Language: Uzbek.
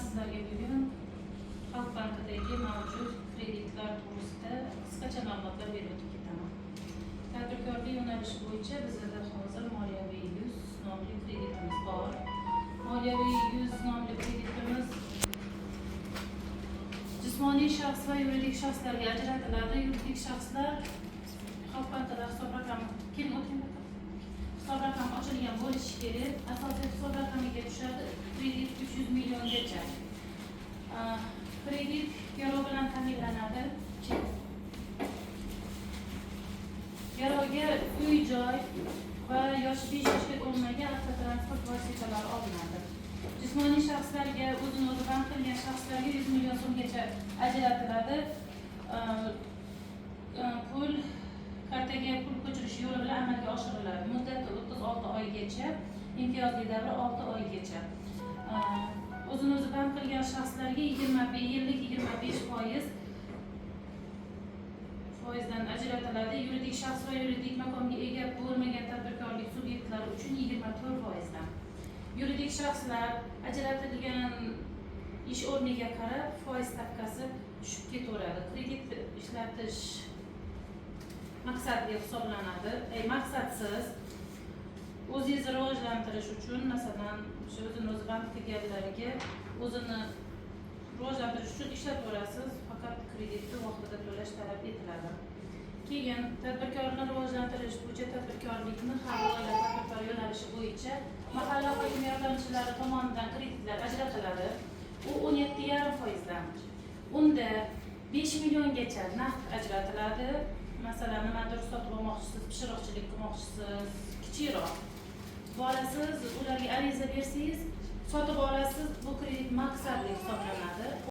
Sizlarga bugun Xalq bankidagi mavjud kreditlar to'g'risida qisqacha ma'lumotlar berib o'tib ketaman. Tadbirkorlik yo'nalishi bo'yicha bizada hozir Moliyaviy yuz nomli kreditimiz bor. Moliyaviy yuz nomli kreditimiz jismoniy shaxs va yuridik shaxslarga ajratiladi. Yuridik shaxslar Xalq bankida hisob raqami, keling, o'tiring, hisob raqami ochilgan bo'lishi kerak. Asosiy hisob raqamiga tushadi kredit 300 milliongacha. Kredit garov bilan ta'minlanadi. Garovga uy joy va yoshi 5 yoshga to'lmagan avtotransport vositalari olinadi. Jismoniy shaxslarga, o'zini o'zi band qilgan shaxslarga 100 million so'mgacha ajratiladi. Pul kartaga pul ko'chirish yo'li bilan amalga oshiriladi. Muddati 36 oygacha, imtiyozli davri 6 oygacha. O'zini o'zi band qilgan shaxslarga 20 yillik 25 foizdan ajratiladi. Yuridik shaxs va yuridik makonga ega bo'lmagan tadbirkorlik subyektlari uchun 24 foizdan. Yuridik shaxslar ajratilgan ish o'rniga qarab foiz stavkasi tushib ketaveradi. Kredit ishlatish maqsadli hisoblanadi. Maqsadsiz o'zingizni rivojlantirish uchun, masalan, o'sha o'zini o'zi band qilganlarga o'zini rivojlantirish uchun ishlataverasiz, faqat kreditni vaqtida to'lash talab etiladi. Keyin tadbirkorni rivojlantirish bo'yicha, tadbirkorlikni har oila tadbirkor yo'nalishi bo'yicha mahalla hokimi yordamchilari tomonidan kreditlar ajratiladi. U 17,5 foizdan. Unda 5 milliongacha naqd ajratiladi. Masalan, nimadir sotib olmoqchisiz, pishiriqchilik qilmoqchisiz, kichikroq borasiz, ularga ariza bersangiz, sotib olasiz. Bu kredit maqsadli hisoblanadi.